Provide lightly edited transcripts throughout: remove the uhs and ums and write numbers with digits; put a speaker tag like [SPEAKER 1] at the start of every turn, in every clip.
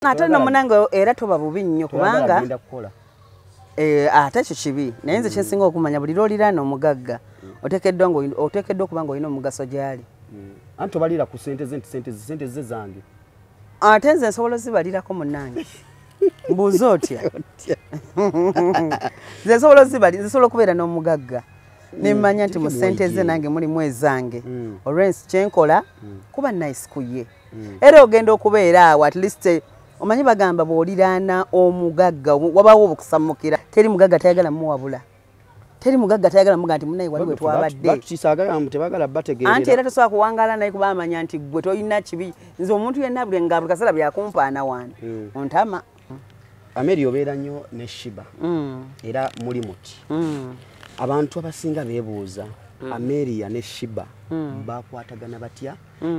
[SPEAKER 1] Ate nno munange era toba bubi nnyo kubanga ate ekyo kibi, naye nze kyensinga okumanya buli lw'oliraana omugagga oteekeddwa okuba ng'olina omugaso gy'ali.
[SPEAKER 2] Anti tobalira ku ssente ze nti ssente ze zange.
[SPEAKER 1] Ate nze nsobola ozibalirako munnange. Mbuuza otya? Nze nsobola ozibalira, nsobola okubeera n'omugagga nemmanya nti mu ssente ze nange mulimu ezange, olw'ensi kyenkola kuba nice ku ye. Era ogenda okubeera awo at least omanyi bagamba bw'oliraana omugagga wabaawo obukusammukira. Teri mugagga tayagala muwabula, teri mugagga tayagala muga nti munnaye wali we twabadde. Anti era tosobola kuwangaala naye kuba amanya nti ggwe tolina kibi. Nze omuntu yenna buli nga buli kaseera byakumpaana wano ontama.
[SPEAKER 2] Ameria obeera nnyo ne Sheebah era muli muti. Abantu abasinga beebuuza Ameria ne Sheebah bakwatagana batya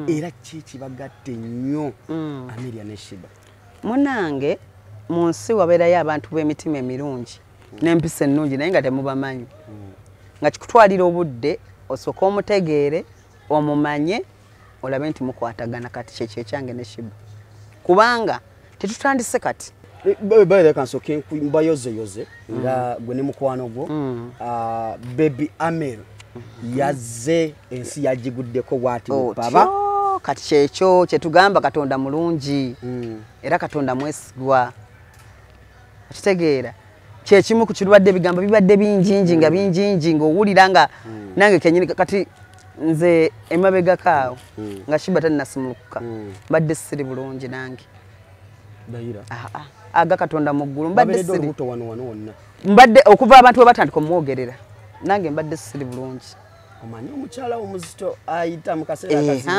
[SPEAKER 2] era ki kibagatte nnyo Ameria ne Sheebah?
[SPEAKER 1] Munnange mu nsi wabeerayo abantu b'emitima emirungi n'empisa ennungi naye nga temubamanyi, nga kikutwalira obudde osooke omutegeere omumanye olabe nti mukwatagana. Kati kyekyo ekyange ne Sheebah kubanga tetutandise kati.
[SPEAKER 2] Baira kansooke mbayozeyoze nga gwe ne mukwano gwo Baby Amel yazze ensi yagiguddeko bw'ati baba.
[SPEAKER 1] Kati kyekyo kyetugamba Katonda mulungi era Katonda mwesigwa. Okitegeera kyekimu ku kirwadde, ebigambo bibadde bingingi nga bingingi ng'owulira nga nange kennyini. Kati nze emabegako awo nga Sheebah tannasimulukuka mbadde siri bulungi nange. Aga Katonda mu ggulu mbadde siri mbadde okuva abantu bwe batandika omwogerera nange mbadde siri bulungi.
[SPEAKER 2] Omanyi omukyala omuzito ayita mu kaseera kazibu.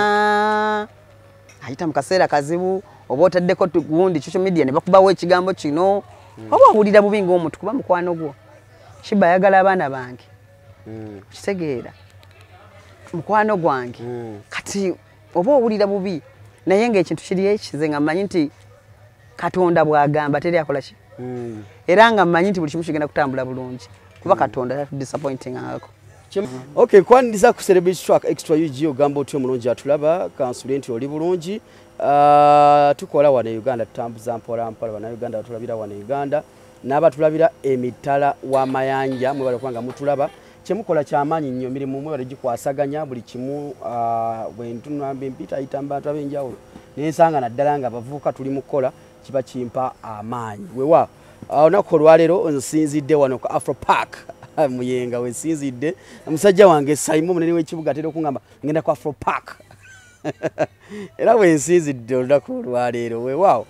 [SPEAKER 1] Ayita mu kaseera kazibu oba otaddeko gundi social media ne bakubawo ekigambo kino oba owulira bubi ng'omuntu kuba mukwano gwo. Sheebah ayagala abaana bange, kitegeera mukwano gwange. Kati oba owulira bubi naye ng'ekintu kiri ekize nga mmanyi nti Katonda bw'agamba teri akola ki, era nga mmanyi nti buli kimu kigenda kutambula bulungi kuba Katonda tatudisappointingangako.
[SPEAKER 2] Okay, kwaniriza ku Celebrity Track Extra UG. Ogamba otya omulungi atulaba? Kansule nti oli bulungi. Tukola wano e Uganda, tutambuza mpola mpola. Bannayuganda batulabira wano e Uganda n'abatulabira emitala w'amayanja, mwebale kubanga mutulaba. Kyemukola kyamaanyi nnyo, emirimu mwebale gikwasaganya buli kimu. Bwe mpitayita mu bantu ab'enjawulo nensanga naddala nga abavubuka tuli mu kukola, kiba kimpa amaanyi. Wewa olunaku olwaleero nsinzidde wano ku Afro Park Muyenga, wensinzidde omusajja wange Saimu omunene w'ekibuga atera okungamba ngenda ku Afro Park, era wensinzidde olunaku olwaleero. Weewaawo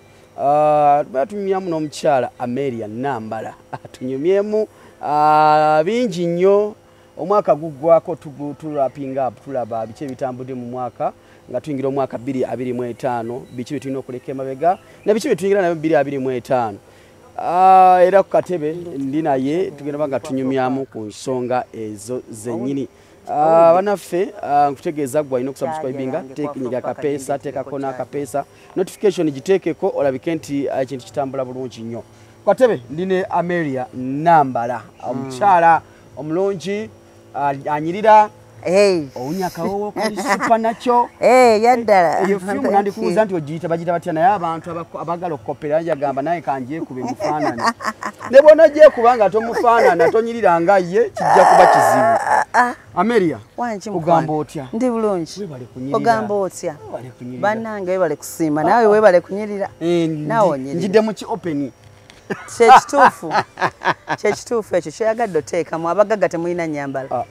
[SPEAKER 2] tuba tunyumyamu n'omukyala Ameria Nambala, tunyumyemu bingi nnyo. Omwaka guggwako, tuwrapping up, tulaba biki ebitambudde mu mwaka nga tuyingira omwaka 2025, biki bye tulina okuleka emabega na biki bye tuyingira nabyo 2025. Era ku katebe ndi naye tugenda ba nga tunyumyamu ku nsonga ezo zennyini. Banaffe, nkutegeeza gwe alina okusubscribinga, nyiga akapeesa, teekako n'akapeesa, notification giteekeko olabike nti ekintu kitambula bulungi nnyo. Ku katebe ndi ne Ameria Nambala, omukyala omulungi anyirira. Owunya akawowo kali super nakyo.
[SPEAKER 1] Yaddala.
[SPEAKER 2] Eyo fiumu nandikubuuza nti ogiyita bagiyita batya, naye abantu abaagala okukopera njagamba naye kangyekube mufaanane, ne bwona gyekuba nga tomufaanana tonyirira nga ye, kijja kuba kizibu. Ameria, ogamba otya?
[SPEAKER 1] Ndi bulungi. Ogamba otya? Bannange webale kusiima, naawe webale kunyirira. Naawe onyirira.
[SPEAKER 2] Njidde mu ki open.
[SPEAKER 1] Kyekituufu, kyekituufu ekyo kyeyagadde oteekamu. Abagagga temulina nnyambala,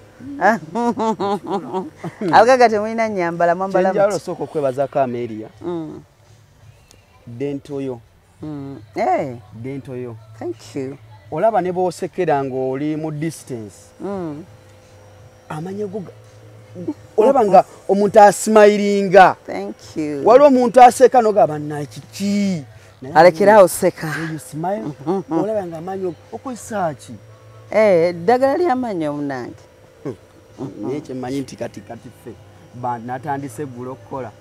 [SPEAKER 1] abagagga temulina nnyambala, mwambala.
[SPEAKER 2] Kyenjawulo osooka okwebazaako Ameria, dental yo. Dental yo.
[SPEAKER 1] Thank you.
[SPEAKER 2] Olaba ne bw'osekera ng'oli mu distance, amanya go olaba nga omuntu asmilinga.
[SPEAKER 1] Thank you.
[SPEAKER 2] Waliwo omuntu aseka nogamba naye kiki?
[SPEAKER 1] Alekerawo seka.
[SPEAKER 2] You smile, olaba nga amanyo okozesa ki?
[SPEAKER 1] Eddagala ly'amannyo munange.
[SPEAKER 2] Naye kyemmanyi nti kati ffe natandise eggulo okukola,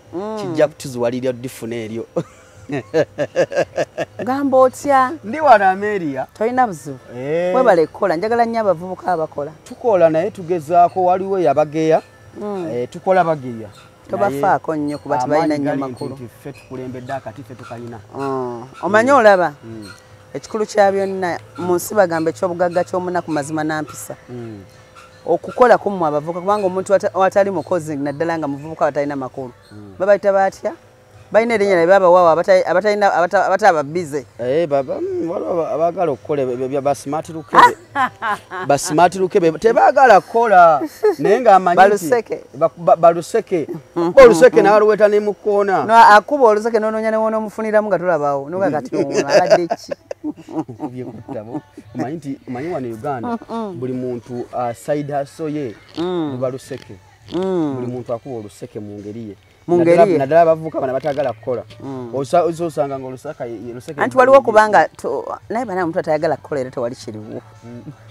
[SPEAKER 2] kijja kutuziwalirya ddifuna eryo.
[SPEAKER 1] Gamba otya?
[SPEAKER 2] Ndi wano Ameria.
[SPEAKER 1] Tolina buzibu? Webale kukola, njagala nnyo abavubuka abakola.
[SPEAKER 2] Tukola naye tugezaako, waliwo yabageya. Tukola bageya.
[SPEAKER 1] Tobafaako nnyo kuba tebalina nnyo makulu.
[SPEAKER 2] Ffe tukulembedde akati, ffe tukalina.
[SPEAKER 1] Omanyi olaba ekikulu kya byonna mu nsi bagamba ekyobugagga ky'omunaku mazima n'ampisa. Okukola kummwe abavubuka, kubanga omuntu atali mukozi naddala nga muvubuka abatalina makulu babayita batya? Balina erinnya lye babawawa abatalina abataba bize.
[SPEAKER 2] Waliwo abaagala okukola ba smart lukebe, ba smart lukebe tebaagala kukola naye ng'amanyi
[SPEAKER 1] Baluseke.
[SPEAKER 2] Baluseke oluseke n'aluweta ne mu kkoona.
[SPEAKER 1] No, akuba oluseke n'onoonya ne wonoomufuniramu nga tolabawo noga kati ono abadde ki?
[SPEAKER 2] Nkubye kuttabo. Omanyi nti omanyi wano e Uganda buli muntu side hustle ye luba luseke. Buli muntu akuba oluseke mu ngeri ye.
[SPEAKER 1] Mu ngeri ye.
[SPEAKER 2] Naddala abavubuka bano batagala kukola. Osanga nga olusaka luseke.
[SPEAKER 1] Anti waliwo kubanga naye bana omuntu atayagala kukola era tewali kiriwo.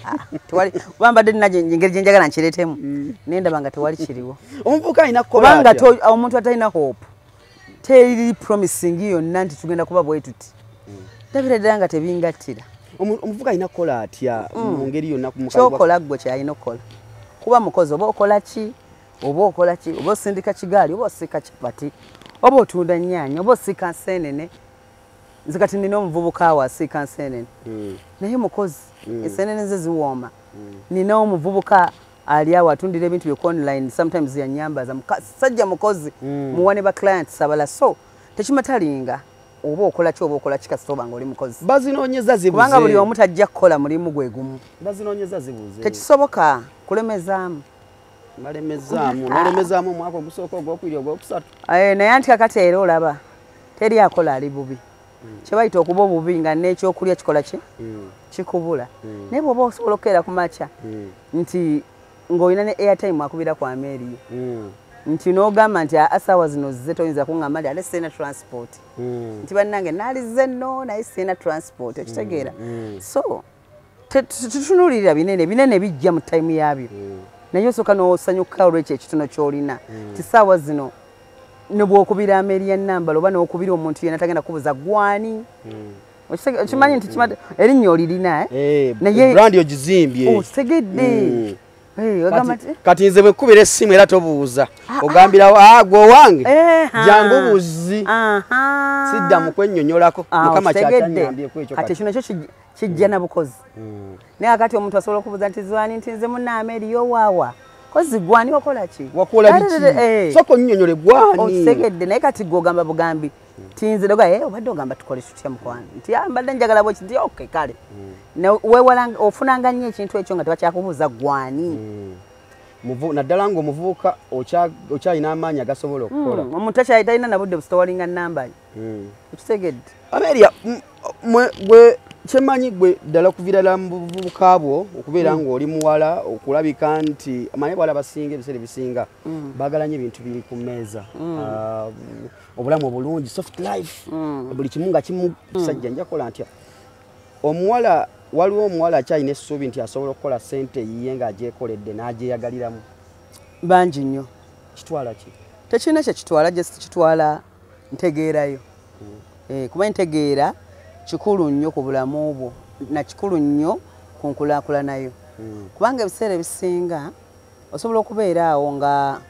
[SPEAKER 1] Ah, tewali kuba mbadde nina engeri gye njagala nkireetemu naye ndaba nga tewali kiriwo.
[SPEAKER 2] Omuvubuka alina kukola
[SPEAKER 1] kubanga
[SPEAKER 2] atya?
[SPEAKER 1] Omuntu atalina hope teri promising yonna nti tugenda kuba bwe tuti, ndabira ddala nga tebingattira.
[SPEAKER 2] Omuvubuka alina kukola atya mu ngeri yonna ku
[SPEAKER 1] Kyokola ggwe kyalina okukola kuba mukozi, oba okola ki, oba okola ki, oba osindika kigaali, oba osika capati, oba otunda nnyaanya, oba osika nseenene. Nze kati nina omuvubuka awo asiika nseenene naye mukozi, enseenene ze ziwooma. Nina omuvubuka ali awo atundira ebintu bye ku online, sometimes yanyambaza. Sajja mukozi, muwa ne ba clients abala, so tekimatalinga oba okola ki oba okola ki, kasita oba nga oli mukozi.
[SPEAKER 2] Bazinoonyeza zibuze.
[SPEAKER 1] Kubanga buli omu tajja kukola mulimu gwe gumu.
[SPEAKER 2] Bazinoonyeza zibuze.
[SPEAKER 1] Tekisoboka kulemezaamu.
[SPEAKER 2] Balemezaamu, nolemezaamu omwaka ogusooka, ogwokubiri, ogwokusatu.
[SPEAKER 1] Naye anti kakati era olaba teri akola ali bubi, kyebayita okuba obubi nga n'ekyokulya kikola ki kikubula. Naye bw'oba osobola okukeera ku makya nti ng'olina ne airtime akubira ku ameeriyo nti n'ogamba nti aa saawa zino zze toyinza kuŋŋamba nti ate sirina transport, nti bannange naalizze nno naye sirina transport, okitegeera? So tetutunuulirira binene binene, bijja mu time yaabyo, naye osooka n'osanyuka olwekyo ekitono ky'olina ti saawa zino ne bw'okubira ameeri ya nambala oba n'okubira omuntu yenna tagenda kubuza gwani. Okimanyi nti erinnya olirina, eh? Naye
[SPEAKER 2] brand ogizimbye.
[SPEAKER 1] Okitegedde? Ogamba nti
[SPEAKER 2] Kati nze bwekubira essimu era tobuuza, ogambirawo, "Ah, gwe owange, jangu buzi." Sidda mu kwennyonnyolako. Mukama
[SPEAKER 1] okitegedde.
[SPEAKER 2] Kyakyanyambyeko ekyo.
[SPEAKER 1] Kati ekyo nakyo kijja na bukozi. Naye akati omuntu asobola okubuuza nti zwani, nti nze munnaama eriyo waawa kozi gwani, okola ki?
[SPEAKER 2] Wakola biki? Sooka onnyonnyole gwani.
[SPEAKER 1] Okitegedde? Naye kati gwe ogamba bugambi ti nze noga, obadde ogamba tukole tutya mukwano? Nti "Ah, mbadde njagala bweki." Nti okay, kale. Weewala ofunanga nnyo ekintu ekyo nga tebakyakubuuza gwani.
[SPEAKER 2] Naddala ng'omuvubuka okyalina amaanyi agasobola okukola.
[SPEAKER 1] Omuntu akyali talina na budde busitowalinga namba ye. Okitegedde?
[SPEAKER 2] Amelia, gwe kyemmanyi gwe ddala okuviira ddala mu buvubuka bwo okubeera ng'oli muwala okulabika nti amanyi bawala basinga ebiseera ebisinga baagala nnyo ebintu biri ku mmeeza. Ah, obulamu obulungi, soft life, buli kimu nga kimu kisajja nja kukola ntya. Omuwala, waliwo omuwala akyalina essuubi nti asobola okukola ssente yiye ng'agyekoledde n'agyeyagaliramu?
[SPEAKER 1] Bangi nnyo.
[SPEAKER 2] Kitwala ki?
[SPEAKER 1] Tekirina kyekitwala, just kitwala ntegeerayo. Kuba entegeera kikulu nnyo ku bulamu bwo na kikulu nnyo ku nkulaakulanayo, kubanga ebiseera ebisinga osobola okubeera awo nga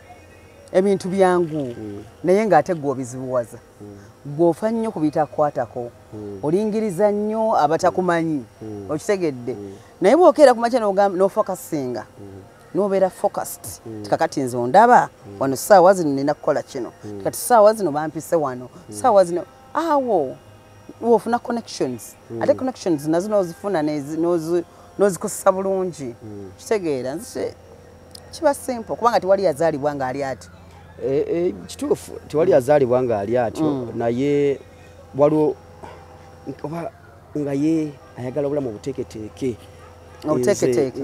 [SPEAKER 1] ebintu byangu naye ng'ate gwe obizibuwaza. Gwe ofa nnyo ku bitakwatako, olingiriza nnyo abatakumanyi, okitegedde? Naye bw'okeera ku makya n'ofokasinga n'obeera focused ti kakati nze ondaba wano saawa zino nina kukola kino, kati saawa zino bampise wano, saawa zino awo wofuna connections, ate connections nazo n'ozifuna n'ozikozesa bulungi, kitegeera? Nze kiba simple kubanga tewali yazaalibwa ng'ali ati.
[SPEAKER 2] Kituufu, tewali azaalibwa ng'ali atyo, naye waliwo oba nga ye ayagala obulamu obuteeketeeke.
[SPEAKER 1] Obuteeketeeke.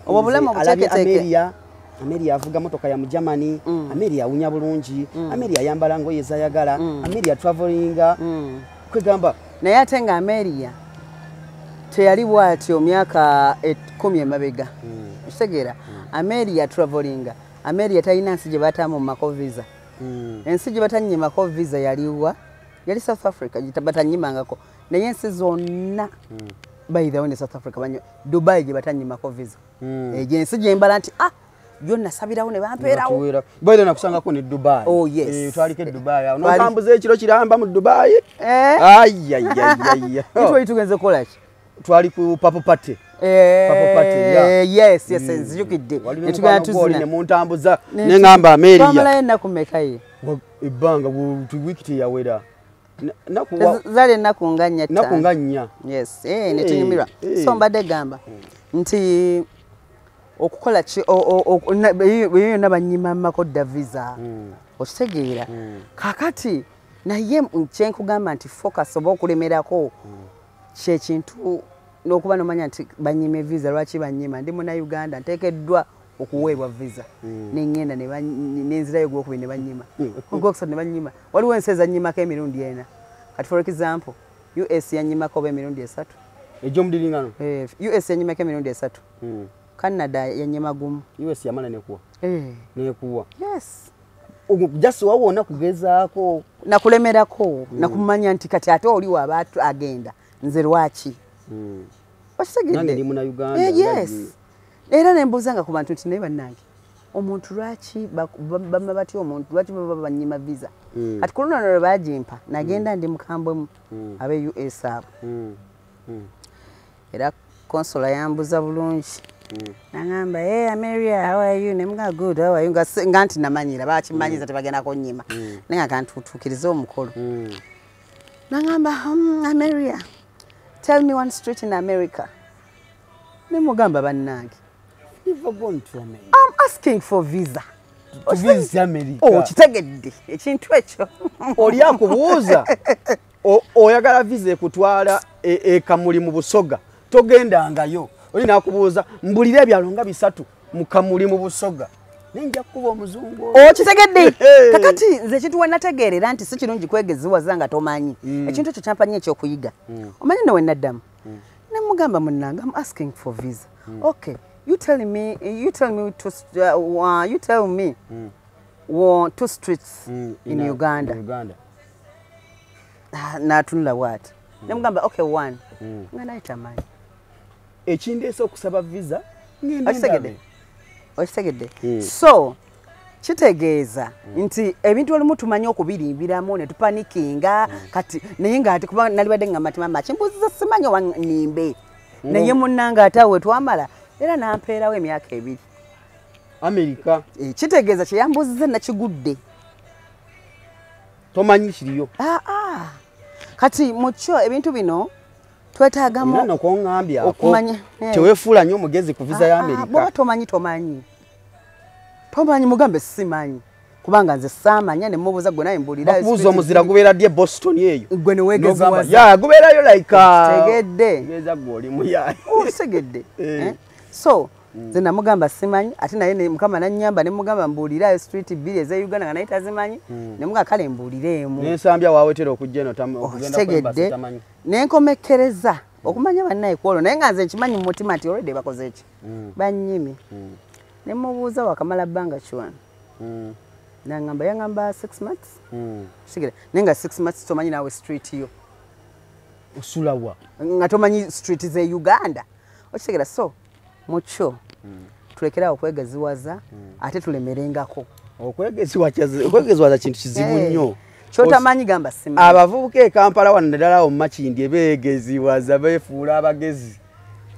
[SPEAKER 1] Obwo obulamu
[SPEAKER 2] Alabye
[SPEAKER 1] obuteeketeeke.
[SPEAKER 2] Amelia, Amelia avuga motoka ya mu Germany, Amelia awunya bulungi, Amelia ayambala ngoye zayagala, Amelia travelinga, kwegamba.
[SPEAKER 1] Naye ate nga Ameria teyali bw'atyo myaka 10 emabega, okitegeera? Ameria travelinga, Ameria talina nsi gye bataamu mumako visa. Ensi gye batanyimako visa yaliwa? Yali South Africa gye batanyimangako, naye ensi zonna, by the way, ne South Africa banyo, Dubai gye batanyimako visa. Egyo ensi gye mbala nti ah, Yo nasabirawo ne bampeerawo.
[SPEAKER 2] Baida nakusangako ne Dubai.
[SPEAKER 1] Oh yes.
[SPEAKER 2] Twaliko e Dubai. Awo n'otambuza ekiro kiramba mu Dubai. Ai ai ai ai.
[SPEAKER 1] Twali tugenze kukola ki?
[SPEAKER 2] Twali ku Purple Party. Purple Party, yeah.
[SPEAKER 1] Yes, yes, nzijukidde.
[SPEAKER 2] Ne tugenda tuzina. Ne muntambuza ne ngamba Ameria.
[SPEAKER 1] Twamalayo ennaku mmeka ye?
[SPEAKER 2] Ebbanga wiiki teyawera.
[SPEAKER 1] Zaali ennaku nga nnya ttaano.
[SPEAKER 2] Ennaku nga nnya.
[SPEAKER 1] Yes, ne tunyumirwa. So mbadde gamba nti okukola ki yonna bannyimamako dda visa. Okitegeera. Kaakati naye kyenkugamba nti focus oba okulemerako kyekintu n'okuba nomanya nti bannyima visa lwaki bannyima ndi munnayuganda nteekeddwa okuweebwa visa nengenda nenzirayo ogwokubiri ne bannyima ogwokusatu ne bannyima waliwo ensi ezannyimako emirundi ena. Kati for example US yannyimako oba emirundi 3
[SPEAKER 2] egy'omudiringano.
[SPEAKER 1] US yannyimako emirundi 3. Canada yannyima gumu.
[SPEAKER 2] US yamala nekuwa. Nekuwa.
[SPEAKER 1] Yes.
[SPEAKER 2] Just wawona kugezaako
[SPEAKER 1] nakulemerako nakumanya nti kati ate oli waba agenda nze lwaki. Okitegedde?
[SPEAKER 2] Nange ndi munnayuganda.
[SPEAKER 1] Yes. Era nembuuzanga ku bantu nti naye bannange omuntu lwaki bamma batya omuntu lwaki baba bannyima visa. Kati ku luno lwe baagimpa nagenda ndi mukambwemu abe US abo. Era consular yambuza bulungi. Nangamba, hey Ameria, how are you? Nemugamba good, how are you? Nga nti namanyira bakimanyiza tebagenda kunnyima. Naye nga ntutuukirize omukolo. Nangamba, Ameria, tell me one street in America. Nemugamba bannange.
[SPEAKER 2] Never gone to America.
[SPEAKER 1] I'm asking for visa.
[SPEAKER 2] To visit America.
[SPEAKER 1] Oh, kitegedde ekintu ekyo.
[SPEAKER 2] Oli akubuuza oyagala visa ekutwala ekamuli mu Busoga togendangayo. Oli nakubuuza mbulire ebyalo nga 3 mu Kamuli mu Busoga. Nenja kuba omuzungu.
[SPEAKER 1] Okitegedde. Kakati nze ekintu we nategeerera nti si kirungi kwegeziwaza nga tomanyi. Ekintu ekyo kyampa nnyo ekyokuyiga. Omanyi nno we naddamu. Nemugamba munnange, I'm asking for visa. Okay. You tell me two streets in Uganda. Natunula what? Nemugamba okay one. Nga naye tamanyi.
[SPEAKER 2] Ekindeese okusaba visa
[SPEAKER 1] ngende. Okitegedde. So kitegeeza nti ebintu olumu tumanyi okubirimbiramu ne tupanikinga kati naye nga ate kuba nalibadde ngamba nti mama kimbuuziza simanyi oba nnimbe. Naye munnange ate awo we twamala era nampeerawo emyaka 2.
[SPEAKER 2] America.
[SPEAKER 1] Kitegeeza kye yambuuziza nakigudde.
[SPEAKER 2] Tomanyi kiriyo.
[SPEAKER 1] Kati mu kyo ebintu bino twetaagamu
[SPEAKER 2] okumanya. Teweefuula nnyo omugezi ku visa ya America.
[SPEAKER 1] Bw'oba tomanyi tomanyi. Tomanyi mugambe simanyi. Kubanga nze saamanya ne mubuuza gwe naye mbuulira.
[SPEAKER 2] Bakubuuza omuzira gubeera ddi e Boston eyo?
[SPEAKER 1] Gwe ne weegeziwaza.
[SPEAKER 2] Yeah, gubeerayo like
[SPEAKER 1] Kitegedde.
[SPEAKER 2] Geeza gwe oli muyaaye.
[SPEAKER 1] Okitegedde. So nze namugamba simanyi ate naye Mukama nannyamba ne mugamba mbuulirayo street 2 ez'e Uganda nga naye tazimanyi ne mugamba kale mbuulireemu.
[SPEAKER 2] N'ensambya waawetera okujja eno okugenda ku embassy tamanyi.
[SPEAKER 1] Ne nkomekkereza okumanya bannaye ku olwo naye nga nze nkimanyi mu mutima nti already bakoze ki? Bannyimye. Ne mubuuza wakamala bbanga ki wano? Nangamba yangamba 6 months. Kitegedde naye nga 6 months tomanyi naawe street yo.
[SPEAKER 2] Osula wa?
[SPEAKER 1] Nga tomanyi street z'e Uganda. Okitegedde so mukyo tulekerawo okwegeziwaza ate tulemerengako.
[SPEAKER 2] Okwegeziwaza kintu kizibu nnyo.
[SPEAKER 1] Kyotamanyi gamba simanyi.
[SPEAKER 2] Abavubuka e Kampala wano naddala awo mu Makindye beegeziwaza beefuula abagezi.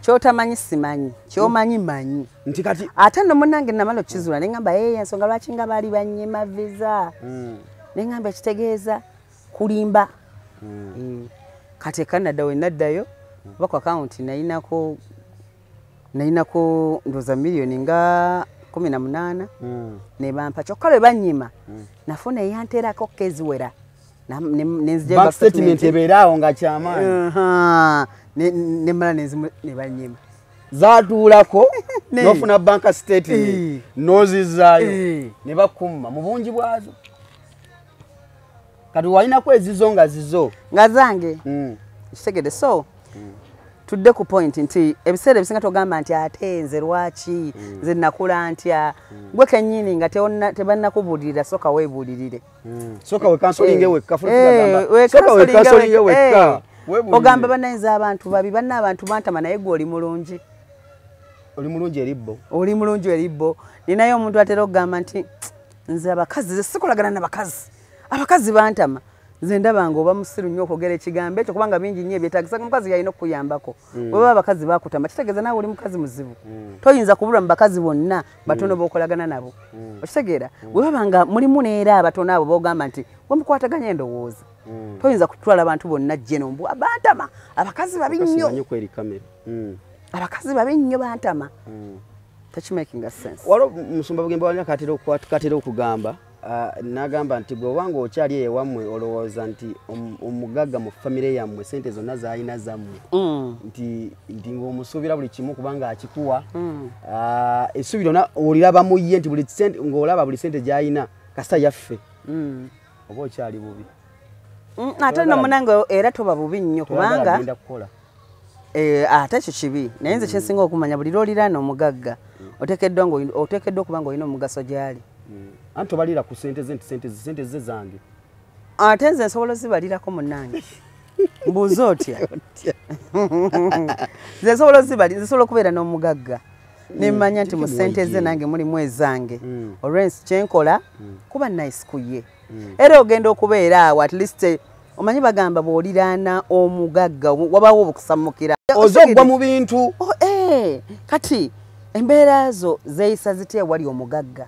[SPEAKER 1] Kyotamanyi simanyi, kyomanyi manyi.
[SPEAKER 2] Nti kati
[SPEAKER 1] ate nno munnange namala okukizuula ne ngamba ensonga lwaki nga baali bannyima visa. Ne ngamba ekitegeeza kulimba. Kati e Canada we naddayo oba ku akawunti nayinako ndowooza miliyoni nga 18 ne bampa kyokka lwe bannyima nafuna eyanteerako keziwera.
[SPEAKER 2] Bank statement ebeera awo nga kyamaanyi.
[SPEAKER 1] Nemala ne bannyima.
[SPEAKER 2] Zaatuulako n'ofuna bank statement n'ozizaayo ne bakumma mu bungi bwazo. Kati walinako ezizo nga zizo.
[SPEAKER 1] Nga zange. Kitegedde so tudde ku point nti ebiseera ebisinga togamba nti ate nze lwaki nze nakula ntya gwe kennyini nga tebannakubuulirira soka weebuulirire.
[SPEAKER 2] Soka wekansolinge wekka soka wekansolinge wekka.
[SPEAKER 1] Ogamba bannayinza abantu babi banna abantu bantama naye gwe oli mulungi.
[SPEAKER 2] Oli mulungi eribbo.
[SPEAKER 1] Oli mulungi eribbo. Ninayo omuntu atera okugamba nti nze abakazi sikolagana n'abakazi. Abakazi bantama. Nze ndaba nga oba musiru nnyo okwogera ekigambo ekyo kubanga bingi nnyo ebyetaagisa omukazi yalina okukuyambako. Bwe abakazi bakutama kitegeeza naawe oli mukazi muzibu. Toyinza kubulwa mu bakazi bonna batono b'okolagana nabo. Okitegeera? Bwe baba nga mulimu neera abatono abo b'ogamba nti wemukwataganya endowooza. Toyinza kutwala abantu bonna jeno mbu abantama abakazi babi nnyo. Abakazi babi nnyo bantama. Tekimakinga sense.
[SPEAKER 2] Waliwo musumba Bugembe walina katera okugamba nagamba nti gwe obanga okyali ewammwe olowooza nti omugagga mu famire yammwe sente zonna z'alina zammwe nti ng'omusuubira buli kimu kubanga akikuwa essuubi lyonna oliraba mu ye nti buli sente ng'olaba buli sente gy'alina kasita yaffe oba okyali bubi.
[SPEAKER 1] Ate nno munange era toba bubi nnyo kubanga ate ekyo kibi naye nze kyensinga okumanya buli lw'oliraana omugagga oteekeddwa okuba ng'olina omugaso gy'ali.
[SPEAKER 2] Anti tobalira ku sente ze nti sente ze zange.
[SPEAKER 1] Ate nze nsobola ozibalirako munnange. Mbuuza otya? Nze nsobola ozibalira, nsobola okubeera n'omugagga ne mmanya nti mu sente ze nange mulimu ezange. Olw'ensi kyenkola kuba nice ku ye. Era ogenda okubeera awo at least omanyi bagamba bw'oliraana omugagga wabaawo obukusammukira.
[SPEAKER 2] Ozoggwa mu bintu.
[SPEAKER 1] Kati embeera zo zeeyisa zitya ewali omugagga?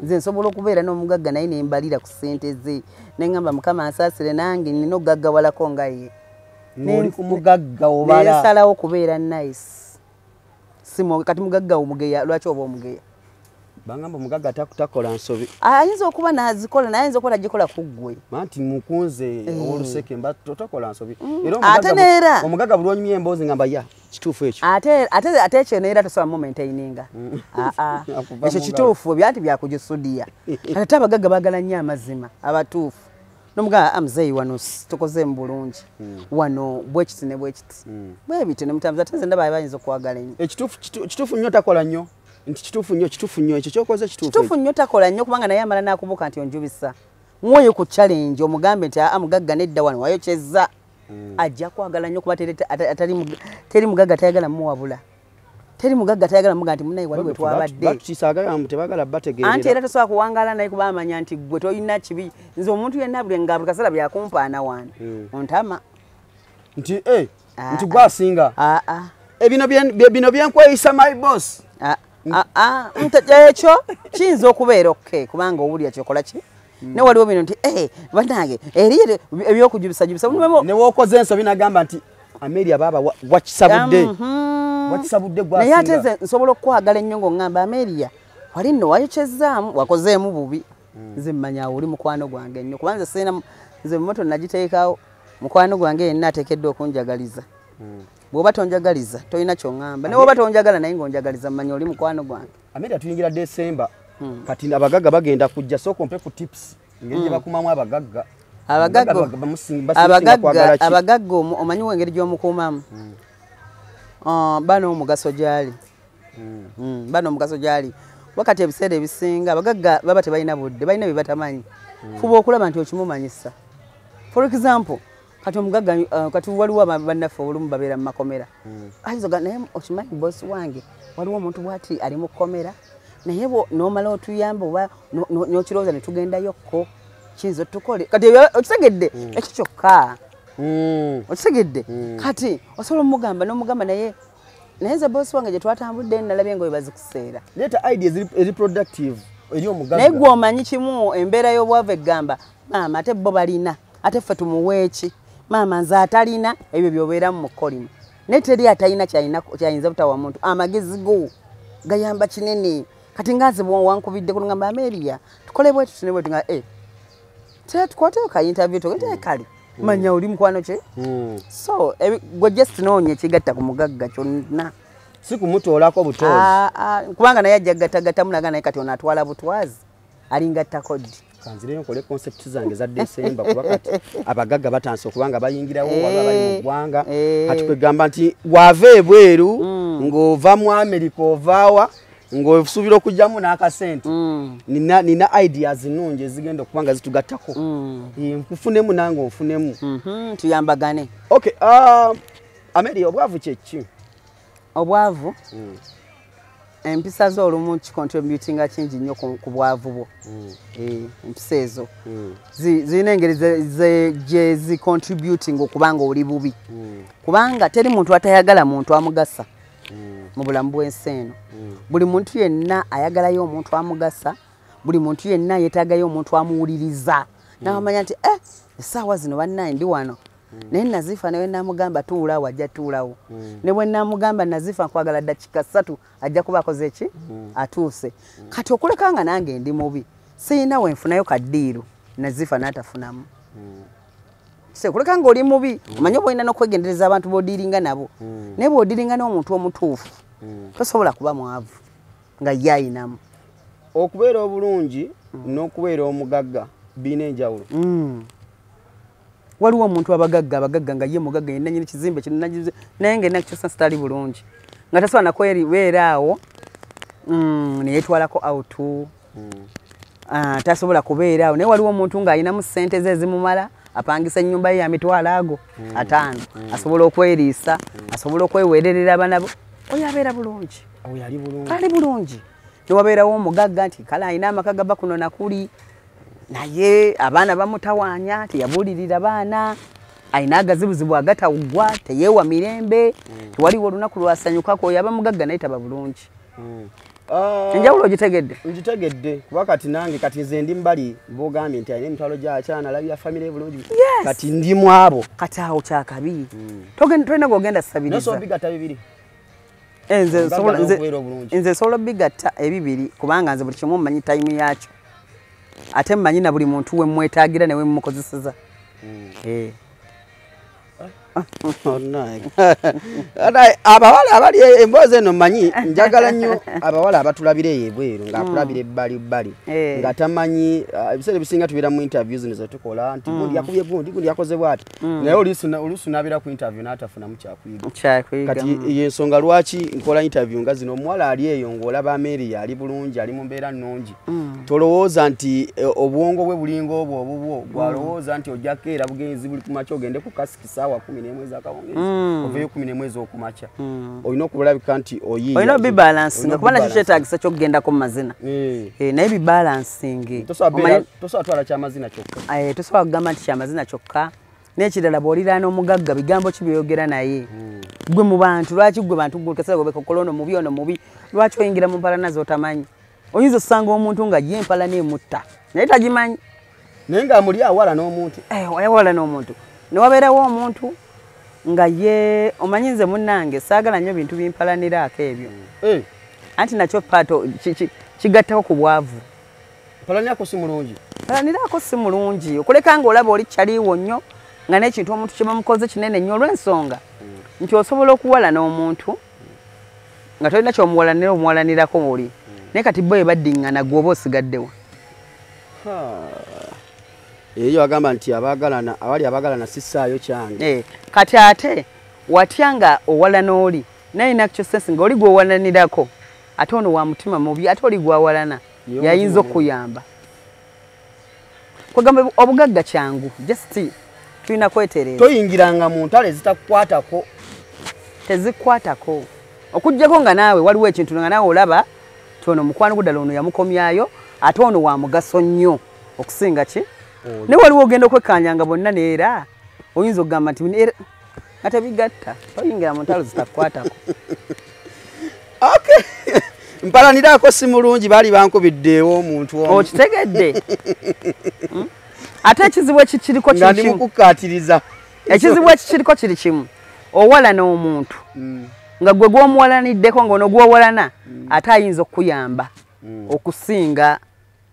[SPEAKER 1] Nze nsobola okubeera n'omugagga naye ne mbalira ku ssente ze ne ŋŋamba Mukama ansaasire nange nnina okugaggawalako nga ye.
[SPEAKER 2] Ng'oli ku mugagga obala.
[SPEAKER 1] Ne nsalawo okubeera nice. Kati mugagga omugeya lwaki oba omugeya?
[SPEAKER 2] Bangamba omugagga takola nsobi.
[SPEAKER 1] Ayinza okuba n'azikola naye ayinza okuba tagikola ku ggwe.
[SPEAKER 2] Anti mukunze ow'oluseke mba totakola nsobi. Era omugagga buli lw'onyumya emboozi ngamba ya kituufu ekyo.
[SPEAKER 1] Ate ekyo neera tosobola mumaintaininga. Ekyo kituufu byanti byakugisudiya. Ate abagagga baagala nnyo amazima abatuufu. N'omugagga muzeeyi wano tukozeemu bulungi. Wano bwe kiti ne bwe kiti. Bwe bityo ne mutambuza ate nze ndaba bayinza okwagala ennyo.
[SPEAKER 2] Ekituufu kituufu nnyo takola nnyo. Nti kituufu nnyo ekyo ky'okoze kituufu.
[SPEAKER 1] Kituufu nnyo takola nnyo kubanga naye amala n'akubuuka nti onjubisa. Mwoyo ku challenge omugambe nti mugagga nedda wano wayokyezza. Ajja kwagala nnyo kuba teri mugagga tayagala muwabula. Teri mugagga tayagala muga nti munnaye wali we twabadde.
[SPEAKER 2] Batukisaagala tebaagala bategeerera.
[SPEAKER 1] Anti era tosobola kuwangaala naye kuba amanya nti ggwe tolina kibi. Nze omuntu yenna buli nga buli kaseera byakumpaana wano. Ontama.
[SPEAKER 2] Nti nti gwe asinga. Ebino byenkweyisa my boss.
[SPEAKER 1] Ekyo kiyinza okubeera okay kubanga owulira kyokola ki ne waliwo bino nti bannange eri ebyokujubisajubisa
[SPEAKER 2] ne w'okoze ensobi n'agamba nti Amelia baaba wakisabudde wakisabudde gwe
[SPEAKER 1] naye ate nze nsobola okukwagala ennyo ng'oŋŋamba Amelia wali nno wayokyezaamu wakozeemu bubi nze mmanya awo oli mukwano gwange nnyo kuba nze sirina nze moto nagiteekawo mukwano gwange yenna ateekeddwa okunjagaliza. Bw'oba tonjagaliza tolina ky'oŋŋamba ne bw'oba tonjagala naye ng'onjagaliza mmanya oli mukwano gwange.
[SPEAKER 2] Amelia tuyingira December kati abagagga bagenda kujja sooka ompe ku tips engeri gye bakumamu abagagga.
[SPEAKER 1] Abagagga omanyi engeri gy'omukuumamu bano omugaso gy'ali. Bano omugaso gy'ali wakati ebiseera ebisinga abagagga baba tebalina budde balina bye batamanyi. Fuba okulaba nti okimumanyisa. For example kati omugagga kati waliwo bannaffe olumu babeera mu makomera. Ayinza ogamba naye okimanyi bosi wange waliwo omuntu bw'ati ali mu kkomera naye n'omala otuyamba oba n'okirowooza ne tugendayokko kiyinza otukole kati okitegedde ekyo kyokka okitegedde kati osobola omugamba n'omugamba naye nze bosi wange gye twatambudde nalabye engoye bazikuseera.
[SPEAKER 2] Leeta idea eri productive eri omugagga.
[SPEAKER 1] Naye gwe omanyi kimu embeera y'obwavu egamba maama ate bo balina ate ffe tumuwe ki maama nze atalina ebyo by'obeeramu mu kkolimo naye teri atalina kyayinza butawa muntu amagezi go gayamba kinene. Kati nga nze wankubidde kuŋŋamba Amelia tukole bwe tuti ne bwe tuti nga tukwateyo ka interview tugende kale manya oli mukwano ki so gwe just noonya ekigatta ku mugagga kyonna
[SPEAKER 2] si kumutoolako butoozi
[SPEAKER 1] kubanga naye ajja gattagattamu naga naye kati ono atwala butwazi alingattako ddi.
[SPEAKER 2] Kanzireyo nkole concept zange za December kuba kati abagagga batandise okubanga bayingirawo waba bali mu ggwanga kati kwegamba nti wava ebweru ng'ova mu America ovaawa ng'osuubira okugyamu n'akasente nina ideas nnungi ezigenda okuba nga zitugattako nkufunemu nange onfunemu
[SPEAKER 1] tuyambagane.
[SPEAKER 2] Okay, Amelia obwavu kye ki?
[SPEAKER 1] Obwavu Empisa zo olumu kicontributinga kingi nnyo ku bwavu bwo. Empisa ezo zirina engeri gye zicontributing okubanga oli bubi. Kubanga teri muntu atayagala muntu amugasa mu bulamu bw'ensi eno. Buli muntu yenna ayagalayo omuntu amugasa, buli muntu yenna yeetaagayo omuntu amuwuliriza. N'amanya nti essaawa zino bannaye ndi wano. Naye Nazifa ne namugamba tuulawo ajja tuulawo. Ne bwe namugamba Nazifa nkwagala ddakiika 3 ajja kuba akoze ki? Atuuse. Kati okuleka nga nange ndi mubi, siyina we nfunayo kaddiiru Nazifa n'atafunamu. Se kuleka nga oli mubi, omanyi oba olina n'okwegendereza abantu b'odiiringa nabo. Naye bw'odiiringa n'omuntu omutuufu, tosobola kuba mwavu nga ye ayinamu.
[SPEAKER 2] Okubeera obulungi n'okubeera omugagga birina enjawulo.
[SPEAKER 1] Waliwo omuntu abagagga nga ye mugagga yenna nnyini kizimbe kino naye nga ennaku kyonna sitali bulungi, nga tasobola nakwebeera awo ne yeetwalako out, tasobola kubeera awo. Naye waliwo omuntu ng'alinamu ssente ze ezimumala, apangisa ennyumba ye ya mitwalo ago 5, asobola okweriisa, asobola okweweererera abaana bo, oyo abeera bulungi.
[SPEAKER 2] Oyo ali bulungi.
[SPEAKER 1] Ali bulungi. Ne wabeerawo omugagga nti kale alina amaka gava kuno na kuli, naye abaana bamutawaanya, teyabuulirira baana, alina agazibuzibu agatawugwa, teyeewa mirembe, tewaliwo olunaku lwasanyukako. Oyo aba mugagga naye taba bulungi. Enjawulo ogitegedde?
[SPEAKER 2] Ngitegedde, kuba kati nange kati nze ndi mbali bw'ogambye nti alina emitwalo gy'akyana alabira famire bulungi. Kati ndi mu abo.
[SPEAKER 1] Kati awo kyakabi. Tolina gw'ogenda ssabiriza.
[SPEAKER 2] Nosobola obigatta bibiri?
[SPEAKER 1] Nze nsobola obigatta ebibiri kubanga nze buli kimu mmanyi tayimu yakyo. Ate mmanyi na buli muntu we mmwetaagira ne we mmukozeseza.
[SPEAKER 2] Abawala abali emboozi eno mmanyi, njagala nnyo abawala abatulabira eyo ebweru ng'akulabira ebbali bbali nga tamanyi. Ebiseera ebisinga tubeera mu interviews zino ze tukola nti gundi yakubye gundi, gundi yakoze bw'ati, naye oluusi n'abeera ku interview n'atafunamu kyakuyiga. Kati y'ensonga lwaki nkola interview nga zino. Omuwala ali eyo ng'olaba Amelia ali bulungi, ali mu mbeera nnungi, tolowooza nti obwongo bwe bulinga obwo obubwo, bw'alowooza nti ojja kukeera bugenzi buli ku makya ogende ku kasiki ssaawa 11 ez'akawungeezi oveeyo 11 ez'okumakya. Olina okulabika nti oyiiya.
[SPEAKER 1] Olina obibalansinga kuba nakyo kyetaagisa ky'okugendako mu mazina. Naye bibalansinge.
[SPEAKER 2] Tosobola twala kyamazina kyokka.
[SPEAKER 1] Tosobola kugamba nti kyamazina kyokka. N'ekirala bw'oliraana omugagga bigambo ki by'oyogera naye? Gwe mu bantu, lwaki gwe bantu gwe kaseera gwe bekokola ono mubi ono mubi, lwaki oyingira mu mpalana z'otamanyi? Oyinza osanga omuntu nga ye empalana emutta naye tagimanyi.
[SPEAKER 2] Naye ng'amuli awala n'omuntu.
[SPEAKER 1] Awala n'omuntu. Ne wabeerawo omuntu nga ye omanyi nze munnange saagala nnyo bintu bimpalaniraako ebyo. Anti nakyo paato kigattako ku bwavu.
[SPEAKER 2] Mpalanirako si mulungi.
[SPEAKER 1] Mpalanirako si mulungi. Okuleka ng'olaba oli kyaliwo nnyo nga n'ekintu omuntu kye bamukoze kinene nnyo olw'ensonga nti osobola okuwalana omuntu nga tolina ky'omuwalanira omuwalanirako oli. Naye kati bo baddiŋŋana gwe oba osigaddewa.
[SPEAKER 2] Eyo agamba nti abaagalana abali abaagalana sissaayo kyange.
[SPEAKER 1] Kati ate watya nga owalana oli naye nakyo sense nga oli gw'owalanirako ate ono wa mutima mubi ate oli gw'awalana yayinza okuyamba. Kwegamba obugagga kyangu just tulina kwetereeza.
[SPEAKER 2] Toyingiranga mu ntalo ezitakukwatako.
[SPEAKER 1] Tezikwatako. Okuggyako nga naawe waliwo ekintu nga naawe olaba nti ono mukwano gwo ddala ono yamukomyayo ate ono wa mugaso nnyo okusinga ki? Naye waliwo ogenda okwekkaanya nga bonna neera oyinza okugamba nti nga tebigatta, toyingira mu ntalo zitakukwatako.
[SPEAKER 2] Okay. Mpalanirako si mulungi, baali bankubiddeewo omuntu omu.
[SPEAKER 1] Okitegedde? Ate ekizibu ekikiriko
[SPEAKER 2] kiri kimu. Nga ndi mukukkaatiriza.
[SPEAKER 1] Ekizibu ekikiriko kiri kimu. Owalana omuntu nga gwe gw'omuwalaniddeko ng'ono gw'owalana ate ayinza okukuyamba okusinga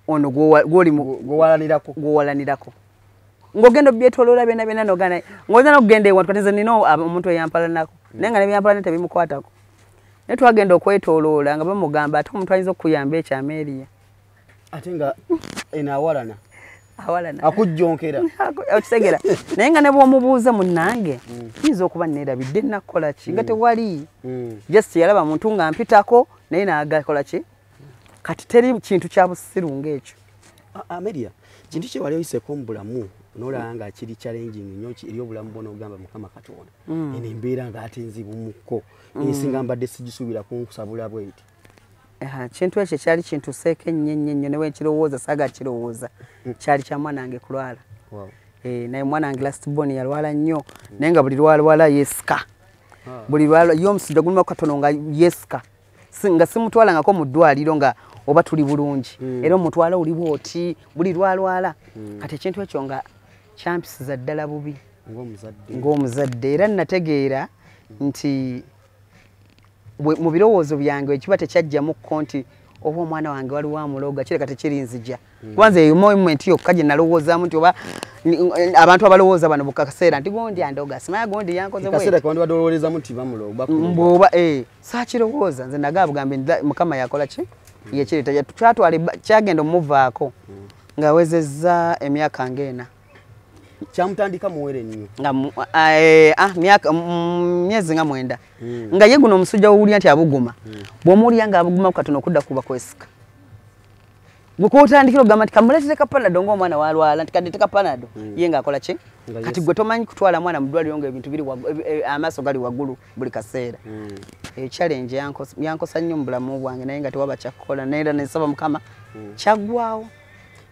[SPEAKER 1] ono gw'owalanirako. Ng'ogenda obyetooloola byonna byonna n'ogaana ng'oyinza n'okugenda ewantu kati nze nina omuntu eyampalanako naye nga n'ebyampalana tebimukwatako. Naye twagenda okwetooloola nga bamugamba ate omuntu ayinza okukuyamba ekyo Amelia.
[SPEAKER 2] Ate nga eno awalana.
[SPEAKER 1] Awalana.
[SPEAKER 2] Akujjonkera.
[SPEAKER 1] Okitegera. Naye nga ne bw'omubuuza munnange, yinza okuba neerabidde nnakukola ki nga tewali. Just yalaba muntu nga mpitako naye n'agakola ki? Kati teri kintu kya busiru ng'ekyo.
[SPEAKER 2] Amelia, kintu kye wali oyiseeko mu bulamu n'olaba nga kiri challenging nnyo eri obulamu bwo n'ogamba Mukama Katonda. Eno embeera ng'ate nzibumukko. Ensi nga mbadde sigisuubira kunkusabula bw'eti.
[SPEAKER 1] Kintu ekyo kyali kintuseeko ennyo ennyo ennyo, ne bwe nkirowooza saaga kirowooza. Kyali kya mwana wange kulwala. Naye mwana wange last born yalwala nnyo, naye nga buli lwalwala yeesika. Buli lwalwa ye omusujja guluma katono nga yeesika. Nga simutwalangako mu ddwaliro nga oba tuli bulungi, era omutwala oli bwoti buli lwalwala. Kati ekintu ekyo nga kyampisiza ddala bubi ng'omuzadde, era nategeera nti mu birowoozo byange ekiba tekyajjamukko nti oba omwana wange waliwo amuloga, kireka tekirinzija. Kuba nze eyo moment yokka gye nalowoozaamu nti oba abantu abalowooza bano bukaseera nti gundi andoga, simanya gundi yankoze bweti.
[SPEAKER 2] Kaseera kawandi badolowoolezamu nti bamuloga.
[SPEAKER 1] Mbwoba saakirowooza nze nagamba nti Mukama yakola ki? Yekireeta. Kyatwala kyagenda omuvaako ng'awezezza emyaka ng'ena.
[SPEAKER 2] Kyamutandika muwere nnyo.
[SPEAKER 1] Nga myaka myezi nga 9. Nga ye guno omusujja w'owulira nti abuguma. Bw'omuwulira nga abuguma katono okudda kuba kwesika. Gwe kw'otandikira okugamba nti kamuleetere ka Panado ng'omwana w'alwala, nti kandeete ka Panado. Ye ng'akola ki? Kati gwe tomanyi kutwala mwana mu ddwaliro ng'ebintu biri amaaso gali waggulu buli kaseera. Eyo challenge yankosa nnyo mu bulamu bwange, naye nga tewaba kyakukola, naye era ne nsaba Mukama kyaggwawo.